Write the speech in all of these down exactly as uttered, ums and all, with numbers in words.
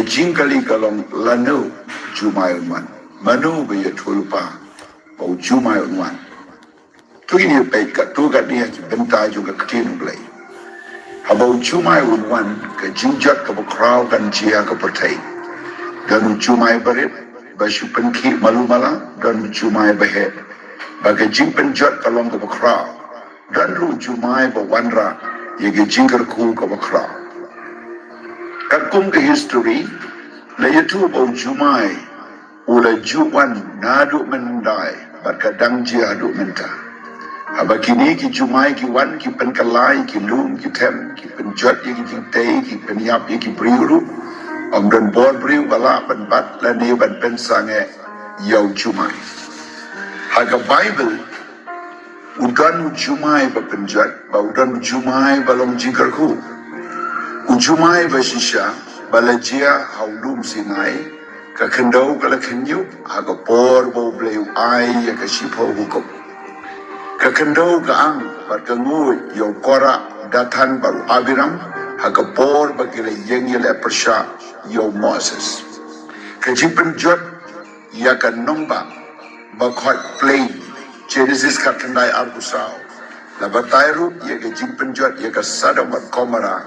Jingkylli ka long lano u Jumai un wan. Mano ba ïathuh lypa ba u Jumai un wan. To ngin ïa peit katto katne ha ki bynta jong ka ktien u Blei. Haba u Jumai un wan, ka jingjot kaba khraw kan jia ha ka pyrthei. Don u Jumai barit ba shu pynkhih malu mala, don u Jumai ba heh ba ka jingpynjot ka long kaba khraw. Don ruh u Jumai ba wanrah ïa ka jingkyrkhu kaba khraw. Katkum ka history, la ïathuh ba u Jumai u la ju wan naduh mynhyndai bad ka dang jia haduh mynta. Haba kine ki Jumai ki wan, ki pynkylla ïa ki lum ki them, ki pynjot ïa ki jingtei, ki pynïap ïa ki briew ruh, ym don bor briew ba lah ban bat lane ban pynsangeh ïa u Jumai. Ha ka Baibl u don u Jumai ba pynjot, bad u don u Jumai ba long jingkyrkhu. U Jumai ba shisha ba la jia ha u lum Sinai, ka khyndew ka la khynñiuh ha ka por ba u Blei u ai ïa ka shiphew hukum. Ka khyndew ka ang bad ka nguid ïa u Korah, Dathan bad u Abiram ha ka por ba ki la ïeng ïaleh pyrshah ïa u Moses. Ka jingpynjot ïa ka nongbah ba khot plain, Genesis khatkhyndai arphew saw, la batai ruh ïa ka jingpynjot ïa ka Sodom bad Gomorrah,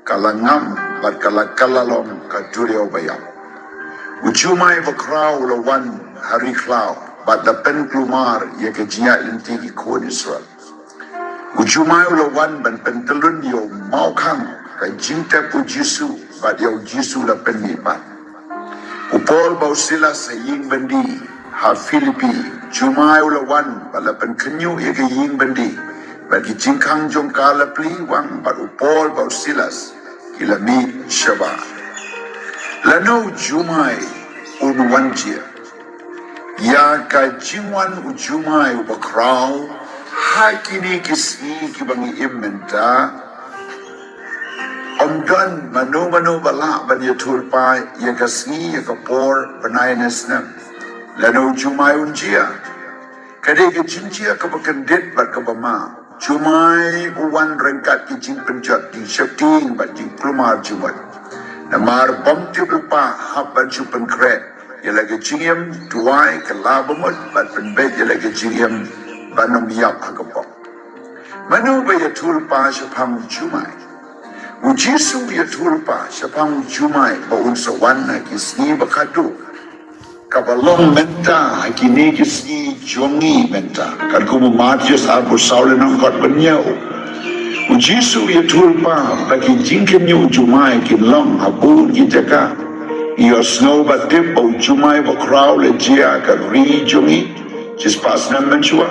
ka la ngam bad ka la kylla long ka duriaw ba ïap. U Jumai ba khraw u la wan ha ri khlaw bad la pynkulmar ïa ka jingïaid lynti ki khun Israel. U Jumai u la wan ban pyntyllun ïa u mawkhang ka jingtep u Jisu bad ïa u Jisu la pynmih pat. U Paul bad u Silas ha ïing byndi ha Philippi, u Jumai u la wan bad la pynkhynñiuh ïa ka ïing byndi bad ki jingkhang jong ka la plie wang bad u Paul bad u Silas ki la mih shabar. Lano u Jumai un wan jia? Ïa ka jingwan u Jumai uba khraw ha kine ki sngi kiba ngi im mynta, ym don mano mano ba lah ban ïathuh lypa ïa ka sngi, ïa ka por, bnai ne snem. Lano u Jumai un jia? Ka dei ka jingjia kaba kyndit bad kaba ma. U Jumai u wan ryngkat ki jingpynjot, jingsheptieng bad jingkulmar jingmut. Namar bym tip lypa hap ban shu pynkhreh ïa la ka jingim, duwai, kylla bamut bad pynbeit ïa la ka jingim ban ym ïap ha ka pop. Mano ba ïathuh lypa shaphang u Jumai? U Jisu u ïathuh lypa shaphang u Jumai ba un sa wan ha ki sngi ba khatduh, kaba long mynta, ha kine ki sngi jong ngi mynta. Katkum u Mathaios arphew saw lynnong, dkhot ba hynñiew, u Jisu u ïathuh lypa ba ki jingkhynñiuh u Jumai kin long ha bun ki jaka. Ngi ïohsngew bad tip ba u Jumai ba khraw u la jia ha ka ri jong ngi shispah snem mynshuwa.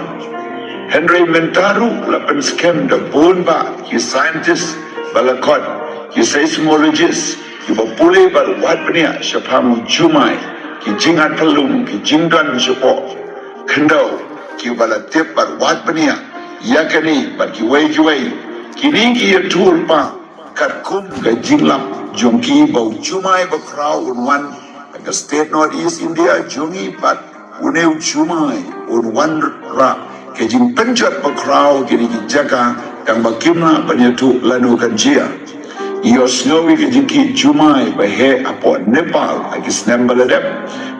Hynrei mynta ruh la pynskhem da bun bah ki scientist ba la khot ki seismologist, kiba pule bad wad bniah shaphang u Jumai, ki jingat phyllung, ki jingdon shapoh khyndew, kiba la tip bad wad bniah ïa kane bad kiwei kiwei. Kine ki ïathuh lypa katkum ka jinglap jong ki ba u Jumai ba khraw un wan ha ka state North East India jong ngi, bad une u Jumai un wanrah ka jingpynjot ba khraw ha kine ki jaka, tang ba kim lah ban ïathuh lano kan jia. Ngi ïohsngew ïa ka jingkhih Jumai ba heh hapoh Nepal ha ki snem ba la dep.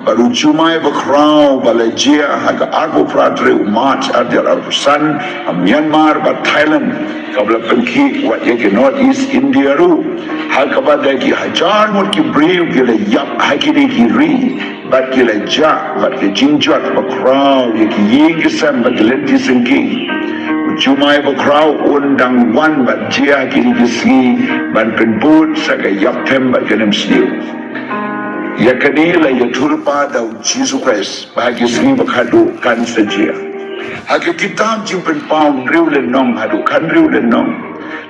Bad u Jumai ba khraw ba la jia ha ka arphew phra tarik u March arhajar arphew san ha Myanmar bad Thailand, kaba la pynkhih wat ïa ki North East India ruh, ha kaba da ki hajar ngut ki briew ki la ïap ha kine ki ri, bad ki la jah bad ki jingjot ba khraw ïa ki ïing ki sem bad ki lynti syngkien. U Jumai ba khraw un dang wan bad jia ha kine ki sngi ban pynbud sa ka ïap them bad ka nemsniew. Ïa kane la ïathuh lypa da u Jisu Khrist ba ha ki sngi ba khatduh kan sa jia. Ha ka kitab Jingpynpaw hynriew lynnong haduh khathynriew lynnong,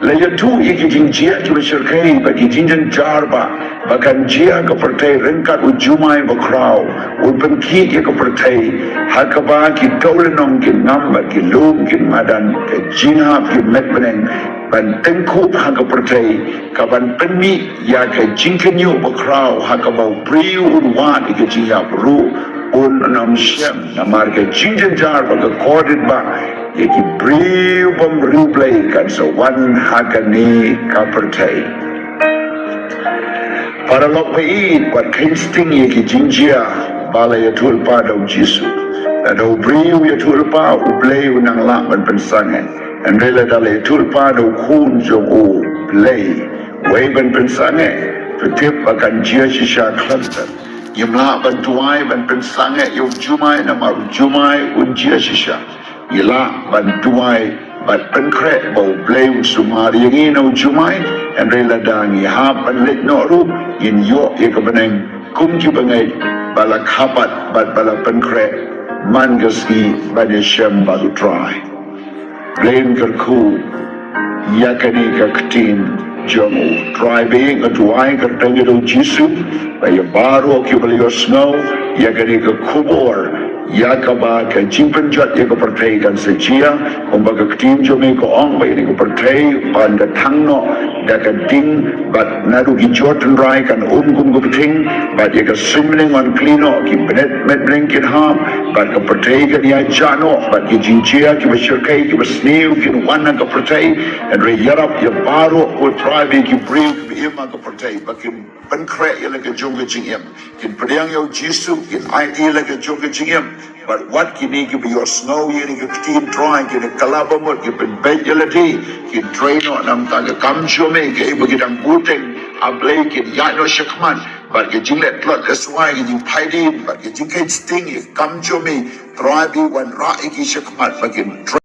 la ïathuh ïa ki jingjia kiba shyrkhei bad ki jingjynjar ba, ba kan jia ha ka pyrthei ryngkat u Jumai ba khraw un pynkhih ïa ka pyrthei, ha kaba ki dewlynnong kin ngam bad ki lum kin madan, ka jinghap ki met bneng ban tyngkhuh ha ka pyrthei, kaban pynmih ïa ka jingkhynñiuh ba khraw, ha kaba u briew un wad ïa ka jingïap ruh un ym shem, namar ka jingjynjar bad ka kordit ba ïa ki briew bym riewblei kan sa wan ha kane ka pyrthei. Paralok ba ïeit, wat kheiñ sting ïa ki jingjia ba la ïathuhlypa da u Jisu. Lada u briew u ïathuhlypa, U Blei u nang lah ban pynsangeh. Hynrei lada la ïathuhlypa da u Khun jong U Blei, wei ban pynsangeh, to tip ba kan jia shisha khlem tang. Ngim lah ban duwai ban pynsangeh ïa u jumai namar u jumai un jia shisha. Ngi lah ban duwai bad pynkhreh ba U Blei un sumar ïa ngi na u jumai, hynrei lada ngi hap ban leit noh ruh, ngin ïoh ïa ka bneng kum ki bangeit ba la khabat bad ba la pynkhreh man ka sngi ban ïashem bad U Trai. Blei un kyrkhu ïa kane ka ktien jong u. Trai ba ïeit, nga duwai kyrteng ïa u Jisu, ba ïa baroh kiba la ïohsngew ïa kane ka khubor, ïa kaba ka jingpynjot ïa ka pyrthei kan sa jia, kumba ka ktien jong me ka ong ba ïa ka pyrthei kan da thang noh da ka ding, bad naduh ki jot tynrai kan um kum ka bthing, bad ïa ka suiñ bneng kan kli noh, ki bneng met bneng kin hap, bad ka pyrthei kan ïaid noh, bad ki jingjia kiba shyrkhei kiba sniew kin wan na ka pyrthei. Hynrei ïarap ïa baroh, ko Trai, ba ki briew kiba im ha ka pyrthei ba kin pynkhreh ïa la ka jong ka jingim, kin pdiang ïa u Jisu, kin aiti ïa la ka jong ka jingim. Bad wat kine kiba ïohsngew ïa kane ka ktien, Trai, kin kylla ba mut, kin pynbeit ïa lade, kin trei noh na ka bynta ka kam jong me, kaei ba ki dang bteng, A Blei, kin ïaid noh shakhmat bad ka jingleh tlot leh suwai, ka jingpait dien bad ka jingkheiñ sting ïa ka kam jong me. Trai, ba wanrah ïa ki shakhmat ba kin trei